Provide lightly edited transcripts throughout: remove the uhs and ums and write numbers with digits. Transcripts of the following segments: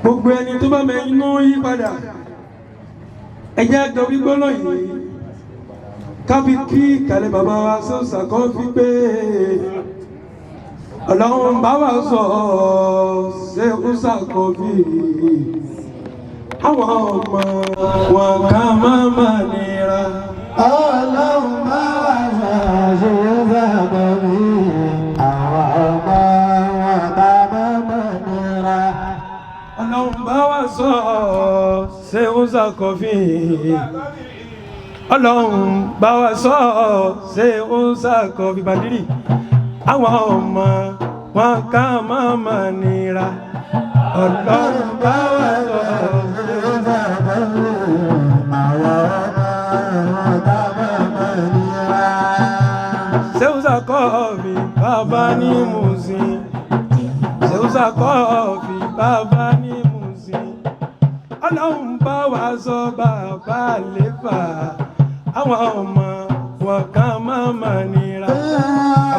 Gbogbo ẹni tó bá mẹ inú yí padà, ẹ jẹ́ àjọ gbígbóná yìí kábí kí ìkàlẹ̀ bàbá wa sọ́sà kan fi pé Ọlọ́run bá wa sọ ṣéhùsà kan fi àwọn ọmọ wọn ká má má nira. Ọlọ́run bá wà ṣàṣe sábàbí àwọn ọmọ wọn bá mọ́mọ́ nira. Ọlọ́run bá wa sọ ṣéhùsà kan fi, Ọlọ́run bá wa sọ ṣéhùsà kan fi bàndírì àwọn ọmọ wọn ká má má nira. Ọlọ́run bá wa sọ Ṣe sábàbí àwọn ọmọ wọn bá mọ́mọ́ nira. Ṣéhùsà kọ́ọ̀fì bàbá ní Mùsìn, Ṣéhùsà kọ́ọ̀fì bàbá ní Mùsìn. Ọlọ́run bá wa sọ bàbá lẹ́fà àwọn ọmọ wọn kan má má nira.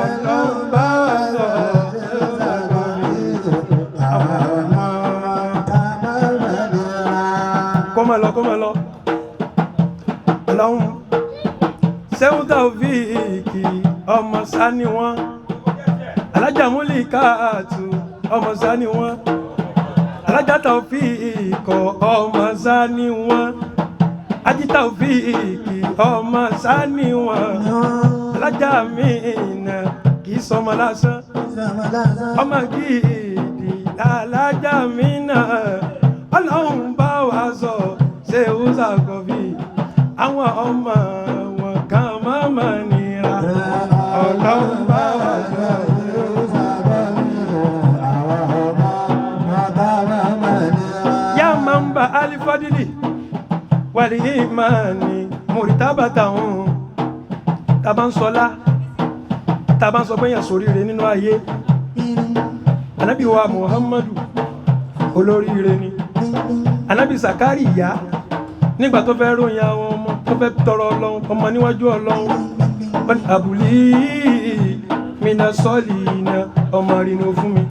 Ọlọ́run bá wa sọ Ṣéhùsà kọ́ọ̀fì Àwọn ọmọ wọn bá mọ́mọ́ nira. Kó máa lọ, kó máa lọ. Ọlọ́run Ṣéhùn Tàòfíìkì ọmọ sani wọn, Alájà Múlíkàtù ọmọ sani wọn, Alájà Tàòfíìkì ọmọ sani wọn, Ají Tàòfíìkì ọmọ sani wọn, Alájà Mínà kì í sọmọ lásán, ọmọ gidi alájà Mínà. Ọlọ́run bá wa sọ Ṣéhùn Sàkọ́fì àwọn ọmọ wọn kan má má nira. Ọlọ́run bá wa sọ. Àwọn ọmọ wọn bá mọ́mọ́ nira. Yá máa ń ba alifadili wàlí ìmáàní mùrìtábàtà hùn tàbá ń sọlá, tàbá ń sọ pé yàn sóríire nínú ayé. Anabi wa Muhammadu olóríire ni. Anabi Sakari ìyá nígbà tó fẹ́ ròyìn àwọn ọmọ tó fẹ́ tọrọ Ọlọ́run ọmọ níwájú Ọlọ́run, wọ́n ní abúlé mina sọ́ọ̀lì iná ọmọ rinu fún mi.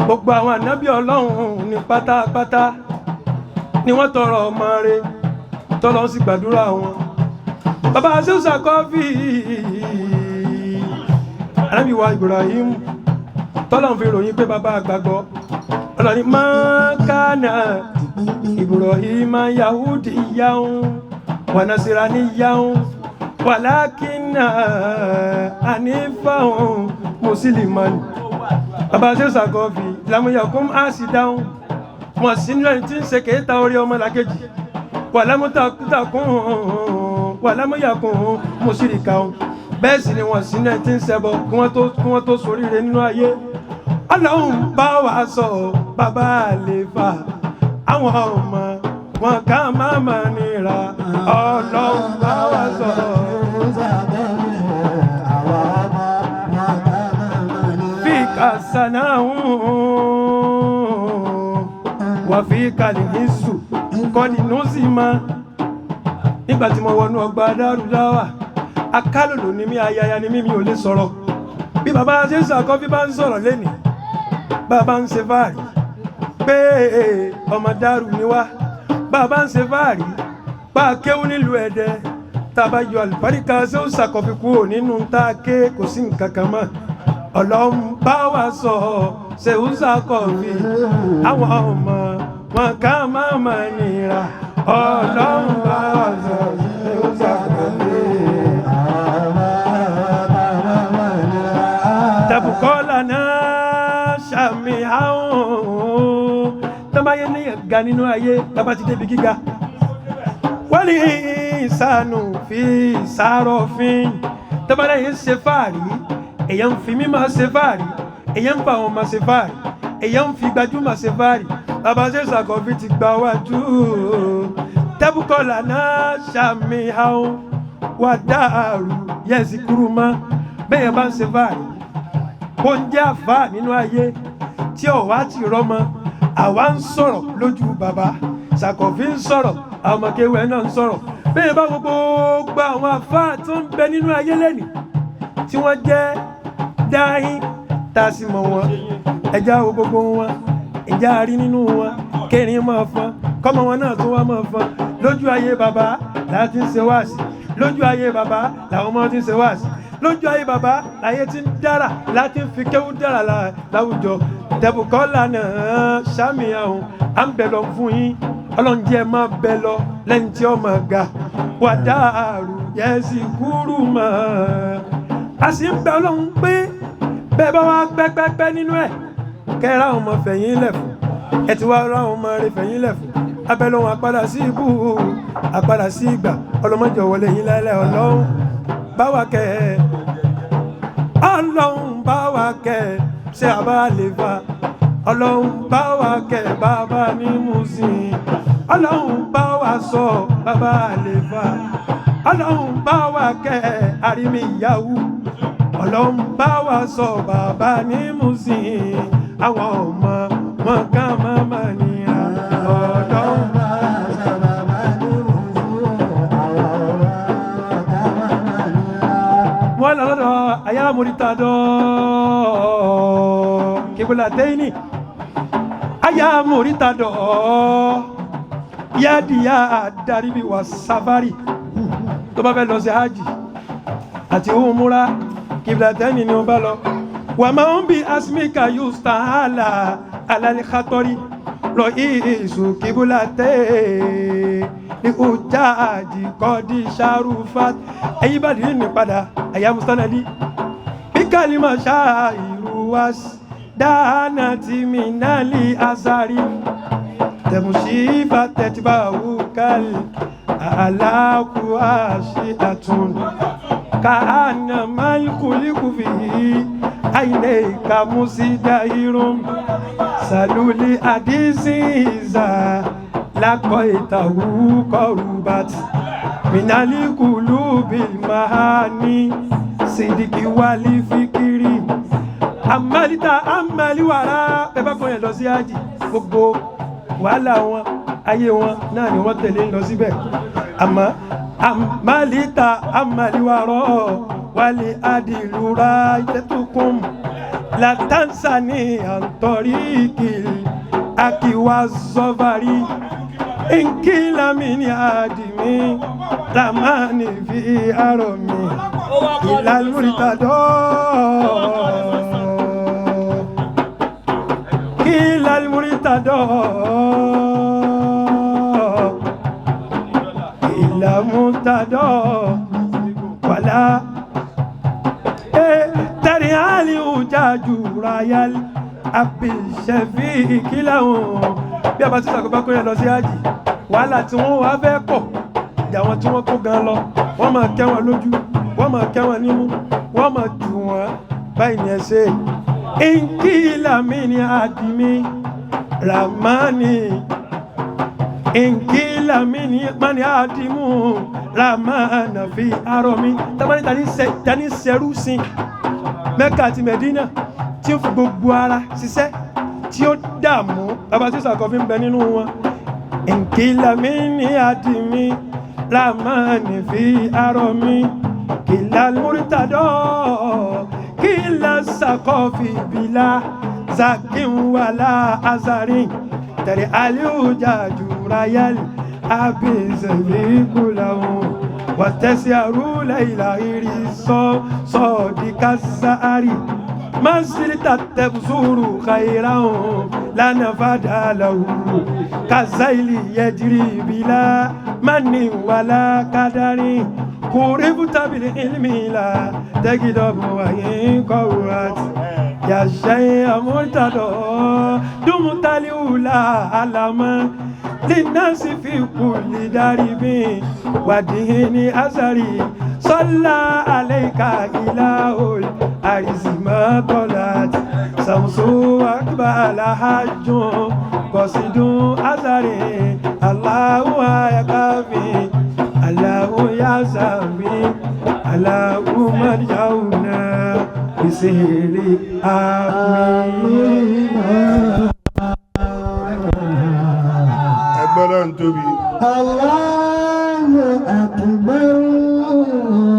Gbogbo àwọn ànábì Ọlọ́run ní pátápátá ni wọ́n tọrọ ọmọ rẹ̀, tọ́lọ́ sì gbàdúrà wọn. Bàbá Ṣéhùsà Kọ́fì, ànábì wa Ibrahim, tọ́lọ́ fi ròyìn pé bàbá àgbàgbọ́ ọlọ́ni mọ́kànnà Ibrahim yahudi yahun wa nasirani yahun wàlákìnà ànífàhùn mùsùlùmánì. Bàbá Ṣéhùsà Kọ́fì làmúyàkùn àṣìdáhùn wọn sí nínú ẹni tí ń ṣe kéta orí ọmọ làkejì, wàlámútakùn wàlámúyàkùn mùsùlùkàhùn. Bẹ́ẹ̀ sì ni wọ́n sí nínú ẹni tí ń ṣẹbọ kí wọ́n tó ṣoríire nínú ayé. Ọlọ́run bá wa sọ bàbá àlefa àwọn ọmọ wọn ká má má nira. Ọlọ́run bá wa sọ. Àwọn ọmọ wọn bá mọ́mọ́ nira. Fíkà sanáhùn wà fíkà lìhísù kọ́ni nùsì mọ́. Nígbà tí mo wọnú ọgbà Dárúdáwà, akálòlò ni mí, ayaya ni mí, mi ò lè sọ̀rọ̀ bí bàbá ṣe ń sàkọ́ bí bá ń sọ̀rọ̀ lẹ́nìí. Bàbá ń ṣe fáàrí pé ọmọ dárú ni wá, bàbá ń ṣe fáàrí bá a kéwú nílùú Ẹdẹ, tá a bá yọ àlùbáríkà ṣé ó ṣàkọ́fi kúrò nínú tá a ké, kò sí nǹkan kan mọ́. Ọlọ́run bá wa sọ ṣé ó ṣàkọ́fi àwọn ọmọ wọn ká má má nira. Ọlọ́run bá wa sọ ṣé ó ṣàkọ́fi. Àwọn ọmọ wọn bá mọ́mọ́ nira. Tẹ̀bùkọ́lá náà ṣàmì àwọn tọ́báyé ní ga nínú ayé, bàbá ti débi gíga, wọ́n ní ìsànù fi ìsàrọ̀fin. Tọ́báyé yẹn ṣe fáàrí, èyàn ń fi mímọ́ ṣe fáàrí, èyàn ń fa àwọn ọmọ ṣe fáàrí, èyàn ń fi gbajúmọ̀ ṣe fáàrí. Bàbá ṣe ṣàkọ́fí ti gbà wájú. Tẹ́bùkọ́lá náà ṣàmì àwọn wà dáàrú yẹ̀sì kúrú mọ́. Bẹ́ẹ̀ bá ń ṣe fáàrí kó ń jẹ́ àfáà nínú ayé tí ọ̀wá ti rọ́mọ, àwa ń sọ̀rọ̀ lójú bàbá Ṣàkọ̀fí ń sọ̀rọ̀, àwọn ọmọkéwẹ́ náà ń sọ̀rọ̀. Bẹ́ẹ̀ bá gbogbo àwọn àfáà tó ń bẹ nínú ayé lẹ́nìí tí wọ́n jẹ́ dáhìn tá a sì mọ̀ wọ́n, ẹja wo gbogbo wọn. Ìjà rí nínú wọn kérin máa fọn, kọ́mọ wọn náà tún wá máa fọn. Lójú ayé bàbá láti ń ṣe wáàsí, lójú ayé bàbá làwọn ọmọ ti ń ṣe wáàsí, lójú ayé bàbá láyé ti ń dára, láti ń fi kéwú dára láwùjọ. Tẹ̀bùkọ́lá náà sàmì àrùn à ń bẹ̀ lọ fún yín. Ọlọ́run jẹ́ máa bẹ lọ lẹ́yìn tí ó máa ga wà dáàrú yẹ́sì kúrú mọ́. A sì ń bẹ Ọlọ́run pé bẹ́ẹ̀ bá wá pẹ́pẹ́pẹ́ nínú ẹ̀, kẹ́ra àwọn ọmọ fẹ̀yìn lẹ̀ fún ẹ ti wá ra àwọn ọmọ rẹ fẹ̀yìn lẹ̀ fún abẹ́lẹ́ wọn àpadà sí ibú, àpadà sí ìgbà. Ọlọ́mọdé wọlé yín lẹ́lẹ́. Ọlọ́run bá wa kẹ́ ẹ, Ọlọ́run bá wa kẹ́ ẹ, ṣé a bá lè fa. Ọlọ́run bá wa kẹ́ bàbá ní Mùsìn, Ọlọ́run bá wa sọ bàbá lè fa, Ọlọ́run bá wa kẹ́ àrími ìyàwó, Ọlọ́run bá wa sọ bàbá ní Mùsìn, àwọn ọmọ wọn kàn máa ma nira. Ọlọ́run. Wọ́n lọ lọ́dọ̀ ayámúrítà dọ́ kíbula tẹ́yìnì ayámúrítà dọ́ yádìyá àdáríbi wà sáfárì. Tó bá fẹ́ lọ sí hajj àti umura, kíbula tẹ́yìnì ni wọ́n bá lọ. Wà máa ń bi asmika yustahala alali khatori lọ ìsù kíbula tẹ́yìnì ní ujaji kọ́dí sharufat. Ẹ̀yí bá dìrí ní padà àyà mustanadi bí kálímà ṣáà ìrù wá dáná tí mi náà lè azari tẹ̀mùsí bá tẹ̀tìbá wúkàlì aláàkú àṣì àtún káànà máìkúlíkù fi àìlè ìkàmùsí dáhírùn sàlùlì àdìsí ìzà lákọ̀ ìtàwù kọrùbàtì minalikulu bilmahani sidiki wali fikiri amalita amaliwara. Bẹ́ẹ̀ bá kọ́ yẹn lọ sí àjì, gbogbo wàhálà wọn, ayé wọn náà ni wọ́n tẹ̀lé ń lọ síbẹ̀. Àmọ́ amalita amaliwarọ wali adilura ìtẹ́tukùn latansani antoriki akiwa zọvari nkila mi ni adimi ramani fi arọ mi ìlàlúrítàdọ́ ìlàlúrítàdọ́ ìlàmútàdọ́ wàlá tẹ̀rí àlìhùn jájú rayal àbíṣẹ́fì ìkìláhùn. Bí a bá ti sàkóbá kó yẹn lọ sí àjì, wàhálà tí wọ́n wá fẹ́ pọ̀ ìjà wọn tí wọ́n kó gan lọ, wọ́n máa kẹ́ wọn lójú, wọ́n máa kẹ́ wọn nímú, wọ́n máa jù wọ́n báyìí ní ẹsẹ̀. Nkìlá mi ni àdìmí ramani, nkìlá mi ni mani àdìmú ramana fi arọ mi tamani tani sẹrú sin Mẹ́kà àti Mẹ́dínà tí ó fi gbogbo ara ṣiṣẹ́ tí ó dààmú. Bàbá tí sàkọ́fín bẹ nínú wọn. Nkìlá mi ní àdìmí ramani fi arọ mi kìlá múrítàdọ́ kìlá sàkọ́fì bìlà zakin wàlá azarin tẹ̀lé aliujà jurayal abizẹ̀lẹ́kùlàhùn wàtẹ́sí àrùlẹ̀ ìlà ìrì sọ sọ̀ọ́dí kásáárì masirita tẹ̀bùsùrù kàìráhùn lánàá fàdàlàhù kazaili yẹjiri bìlà mani wàlá kádàrí kùrìbùtà bìlì ìlmìlà tẹ́gìdọ̀bù àyín kọ̀wúrát yàṣẹ́ àmúntàdọ̀ dùmùtàlíwùlà àlàmọ́ linasi fi kulli daribi wadihini azari sọlá aleika ilahul arizima tọ́lat samsu akbala hajjun kọsidun azari alahu ayakafi alahu yasafi alahu marjauna bisiri amin. Ẹgbẹ́ náà ń tóbi. Allah.